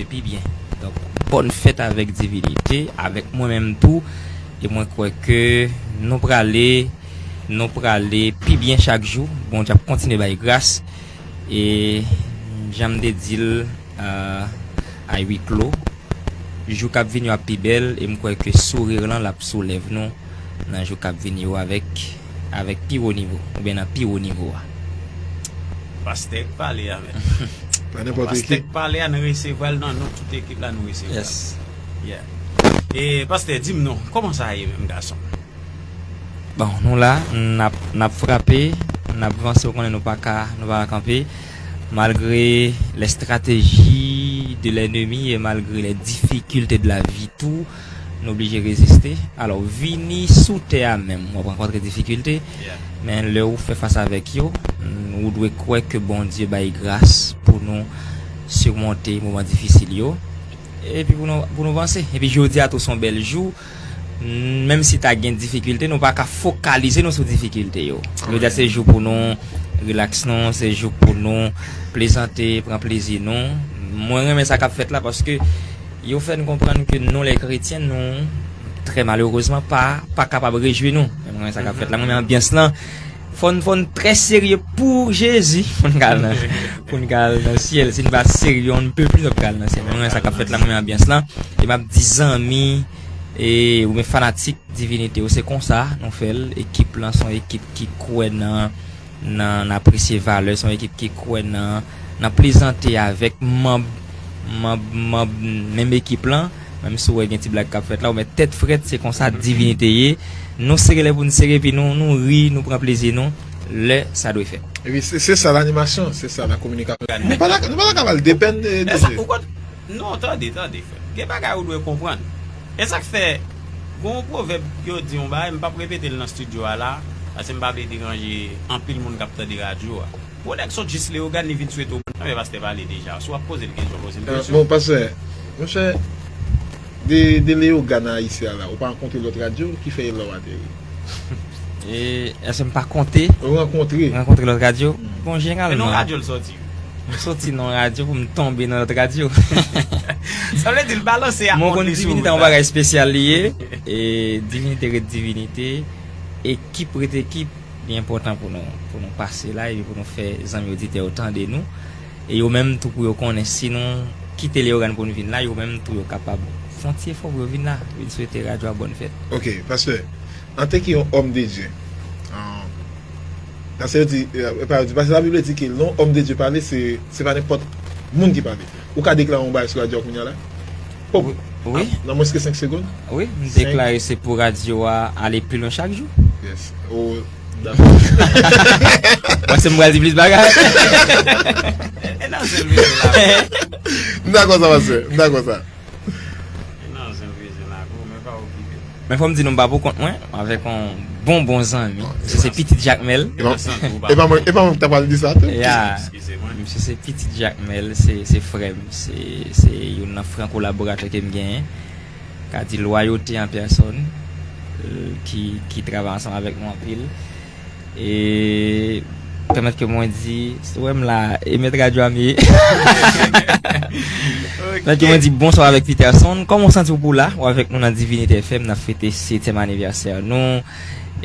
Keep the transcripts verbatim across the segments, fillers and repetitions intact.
pi byen. Donk, bòn fèt avèk Divinité, avèk mwen menm tou. E mwen kwè ke nou prale, nou prale pi byen chak jou. Bondye ap kontinye bay gras. E jan m te di l, euh, a wi klo, jou k ap vini yo ap pi bèl. E m kwè ke sourir lan, l ap sou lèv nou nan jou k ap vini yo avèk, avèk pi wo nivo, oubyen nan pi wo nivo a. Pastè k pale a, men. Pa nenpòt Pastè ekip. K pale a, nou resevwa l nan non tout ekip la, nou resevwa l. Yes. Yeah. E pastè, di m non, kòman sa ye menm, gason? Bon, nou la, n ap, n ap frape, n ap vanse, ou konnen nou pa ka, nou pa ka kanpe. Malgre les stratégies de l'ennemi et malgré les difficultés de la vie tou, nou oblije reziste. Alò, vini sou tè a menm, w ap rankontre difikilte, Yeah. men lè ou fè fas avèk yo, ou dwe kwè ke Bondye bay gras pou nou simonte moman difisil yo. Epi pou nou, pou nou vanse. Epi jodi a tou se yon bèl jou. Menm si ta gen difikilte, nou pa ka fokalize nou sou difikilte yo. Jodi a se jou pou nou rilaks nou, se jou pou nou plezante, pran plezi nou. Mwen renmen sa k ap fèt la paske yo fè n konprann ke nou, lè kretyen, nou, trè malerezman, pa, pa kapab rejwi nou. Men mwen renmen sa k ap fèt la, mwen renmen anbyans lan. Fò n, fò n trè serye pou Jezi pou n ka al nan, pou n ka al nan syèl. Si n pa serye, on ne peut plus, n ap ka al nan syèl. Mwen renmen sa k ap fèt la, mwen renmen anbyans lan. E m ap di zanmi, e, oubyen fanatik Divinité yo, se konsa nou fè l. Ekip lan se yon ekip ki kwè nan, nan, nan apresye valè, se yon ekip ki kwè nan, nan plezante avèk manm, manm, manm menm ekip lan. Menm si w wè gen ti blag k ap fèt la, ou mèt tèt frèt, se konsa Divinité ye. Nou sere lè pou n sere, epi nou, nou ri, nou pran plezi nou lè sa dwe fèt. Epi se, se sa lanimasyon, se sa la kominikasyon. Nou pa ta, nou pa ta ka pral depann de, de, Esa, de. Ou konn, non, tande, tande, frè. Gen bagay ou dwe konprann. E sa k fè, gen yon pwovèb yo di yon bagay, m p ap repete l nan estidyo a la, paske m pa vle deranje anpil moun k ap tande radyo a. Pou nèg sot jis Leyogàn, li vin swete w bonn fèt, men pastè pale deja. Si w ap poze l kesyon, poze l kesyon. Bon, pastè, monchè, de, de Leyogàn a isi a la, ou pa rankontre lòt radyo ki fè e la w ateri? E èske m pa konte Ou rankontre? rankontre lòt radyo? Bon, Men non jeneralman, radyo l sòti. m soti nan radyo pou m tonbe nan lòt radyo. Sa vle di l balanse a Mwen kont konn li sou Divinité wout an la. Bagay espesyal li ye. E Divinité ret Divinité. Ekip ret ekip. Li enpòtan pou nou, pou nou pase la epi pou nou fè zanmi oditè yo tande nou. E yo menm tou pou yo konnen si nou kite Leyogàn pou nou vin la, yo menm tou yo kapab fè yon ti efò pou yo vin la, vin swete radyo a bòn fèt. Ok, pastè, an te ki yon òm de Dye, an, pastè yo di, e, e pa yo di, pastè Labib di ke lè yon òm de Dye pale, se, se pa nenpòt moun ki pale. Ou ka deklare yon bagay sou radyo a kounye a la? Pop. Wi, Nan mwens ke senk segonn? wi, m deklare se pou radyo a ale pi lwen chak jou. Yes. Ou dakò. Paske m pral di plis bagay. E nan sèl vizyon la. M dakò sa, pastè. M dakò sa. E nan sèl vizyon la, gwo, men pa okipe. Men fò m di nou m pa pou kont mwen, avèk yon bon bon zanmi. Se, se pitit Jakmèl. E pa, e pa mwen, e pa mwen ki ta pral di sa tou? Ya. Eskize mwen. Misye se pitit Jakmèl, se, se frè m, se, se youn nan fran kolaboratè ke m genyen. Ka di lwayote an pèsòn, euh, ki, ki travay ansanm avèk nou anpil. E pèmèt ke mwen di, si w wè m la, e mèt radyo a m ye. Pèmèt ke mwen di bonswa avèk Peterson. Kòman w santi w pou la? Ou avèk nou nan Divinité F M, n ap fete setyèm anivèsè nou.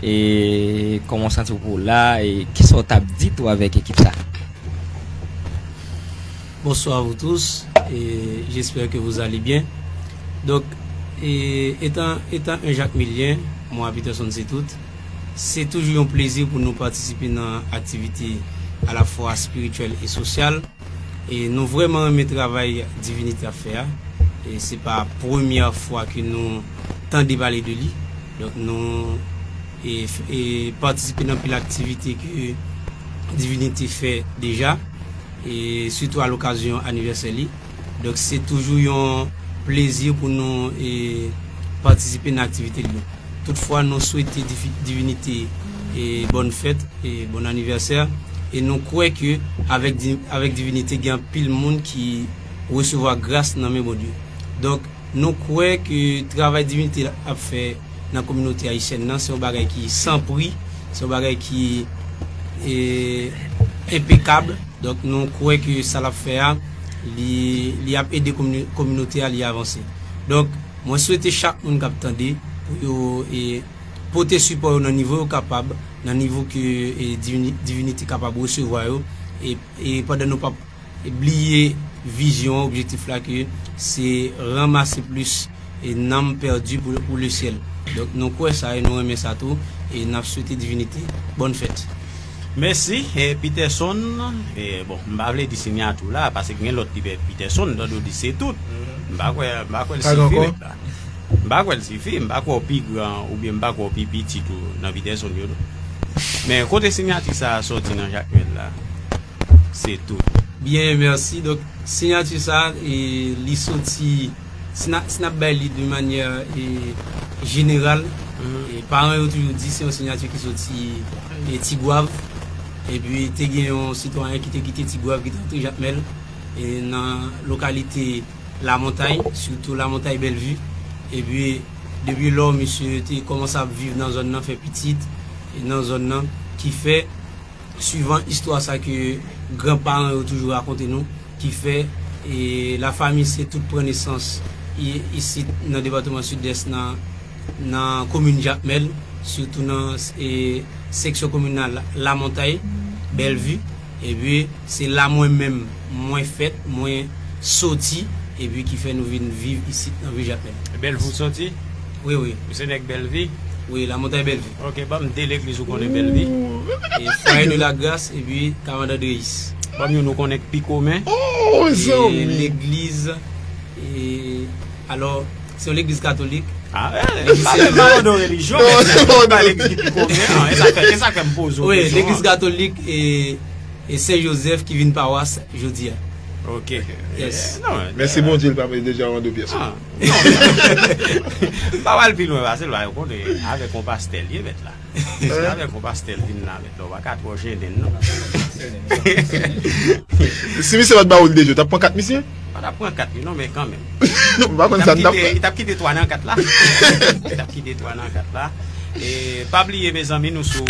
E kòman w santi w pou la? E kisa w t ap di tou avèk ekip sa? Bonsoir à vous tous et j'espère que vous allez bien. Donc, et étant, étant un Jacmélien, moi, Peterson, c'est tout. Se toujou yon plezi pou nou patisipe nan aktivite alafwa espirityèl e sosyal. E nou vrèman renmen travay Divinité ap fè a. E se pa premyè fwa ke nou tande pale de li. Donk nou e, e patisipe nan pil aktivite ke Divinité fè deja. E sitou a lokazyon anivèsè li. Donk se toujou yon plezi pou nou e patisipe nan aktivite li yo. Toutfwa, nou swete Divinité e bòn fèt e bon anivèsè. E nou kwè ke avèk, avèk Divinité, gen anpil moun ki resevwa gras nan men Bondye. Donk, nou kwè ke travay Divinité ap fè nan kominote ayisyèn nan, se yon bagay ki san pri, se yon bagay ki e, enpekab. Donk, nou kwè ke sa l ap fè a, li, li ap ede komini-, kominote a, li avanse. Donk, mwen swete chak moun k ap tande pou yo e, pote sipò yo nan nivo yo kapab, nan nivo ke e, Divini-, Divinity kapab resevwa yo, e, e pandan nou p ap bliye vizyon an, objektif la, ke se ranmase plis e nanm pèdi pou, pou lesyèl. Donk, nou kwè sa e nou renmen sa tou, e n ap swete Divinite bòn fèt. Mèsi, e, Peterson. E, bon, m pa vle di siyati w la, paske gen lòt ki rele Peterson, tande w di se tout. M pa kwè, m pa kwè l sifi, nèg la. M pa kwè l sifi, m pa kwè w pi gran oubyen m pa kwè w pi piti tou nan Peterson yo, non. Men kote siyati sa a sòti nan Jakmèl la? Se tout. Byen, mèsi. Donk, siyati sa a, e, li soti, si n a, si n ap bay li de manyè, e, jeneral, e, paran yo toujou di se yon siyati ki soti, e, Tigwav. Epi, te gen yon sitwayen ki te kite Tigwav, ki te antre Jakmèl, e, nan lokalite Lamontay, sitou Lamontay Bèlvi. Epi, depi lò, misye te kòmanse ap viv nan zòn nan, fè pitit, e, nan zòn nan, ki fè, swivan istwa sa ke granparan yo toujou rakonte nou, ki fè, e, lafanmi Sen tout pran nesans i-, isit nan depatman Sidès, nan, nan komin Jakmèl, sitou nan, e, seksyon kominal Lamontay, Bèlvi. Epi, se la mwen menm, mwen fèt, mwen soti, epi ki fè nou vin viv isit nan vil Jakmèl. Bèlvi w soti? Wi, wi. Ou se nèg Bèlvi? Wi, Lamontay Bèlvi. Ok, ban m de legliz ou konnen Bèlvi. E Foyer de la Grâce, epi Kavann Andreyis. Ban m youn ou konnen k pi komen. E legliz, e, alò, se yon legliz katolik. Ah, e, pa de, pa de relijyon, men se pa legliz ki pi komen, non. E sa k fè, e sa k fè m poze w kesyon an. Wi, legliz katolik, e, e Sen Jozèf ki vin pawas jodi a. Ok. Yes. E, non, men se Bondye l pa mete deja an de pyès. Ah, non. M pa pral pi lwen pase l, yo konnen avèk yon pastè l ye mèt la. Se avèk yon pastè l vin la mèt la, w pa ka twò jennen l, non. Si misye pa t ba w l deja, w t ap pran kat misye? Pa t ap pran kat li, non, men kanmenm. Non, m pa konn sa n t ap fè. Li t ap kite twa nan kat la. Li t ap kite twa nan kat la. E pa bliye, mezanmi, nou sou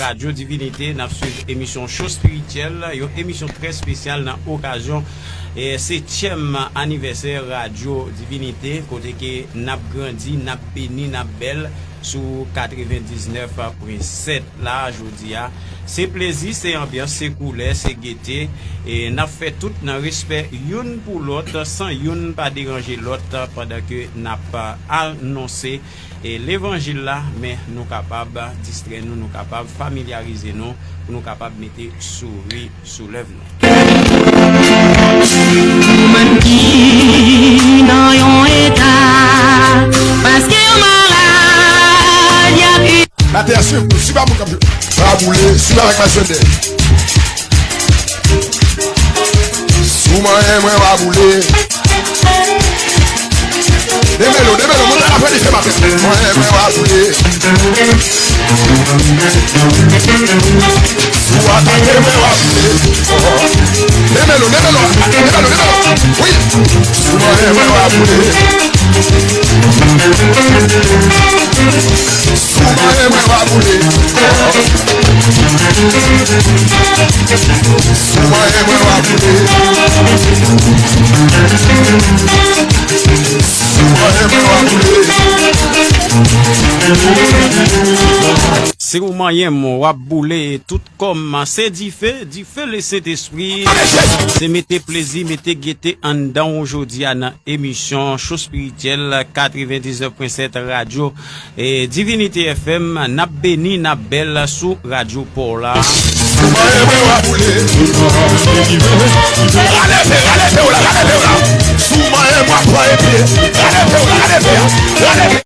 Radyo Divinite, n ap swiv emisyon Cho Espirityèl, yon emisyon trè espesyal nan okazyon, e, setyèm anivèsè Radyo Divinite, kote ke n ap grandi, n ap beni, n ap bèl sou katrevendiznèf pwen sèt la jodi a. Se plezi, se anbyans, se koulè, se gete. E n ap fè tout nan respè youn pou lòt, san youn pa deranje lòt, pandan ke n ap anonse, e, levanjil la, men nou kapab distrè nou, nou kapab familyarize nou, pou nou kapab mete souri sou lèv nou. Pou moun ki nan yon eta, paske yon maladi ap Latè a swiv nou, si pa moun k ap jwe. Mwen a boule, swiv avèk Masyonè. Si w manyen mwen, w a boule. Demelo, demelo, monte la fè li fè maten. Manyen mwen, w a boule. Si w atake mwen, w a boule. Demelo, demelo, demelo, demelo. Wi. Si w manyen mwen, w a boule. Si w manyen mwen, w a boule. Si w manyen mwen, w a boule. Si w manyen mwen, w a boule. Si w manyen mwen, w ap boule tout kòm se dife, dife Lesentespri. Se mete plezi, mete gete anndan w jodi a nan emisyon Cho Espirityèl, katrevendiznèf pwen sèt Radyo, e, Divinite F M. N ap beni, n ap bèl sou radyo pa w la. Rale fè, rale fè w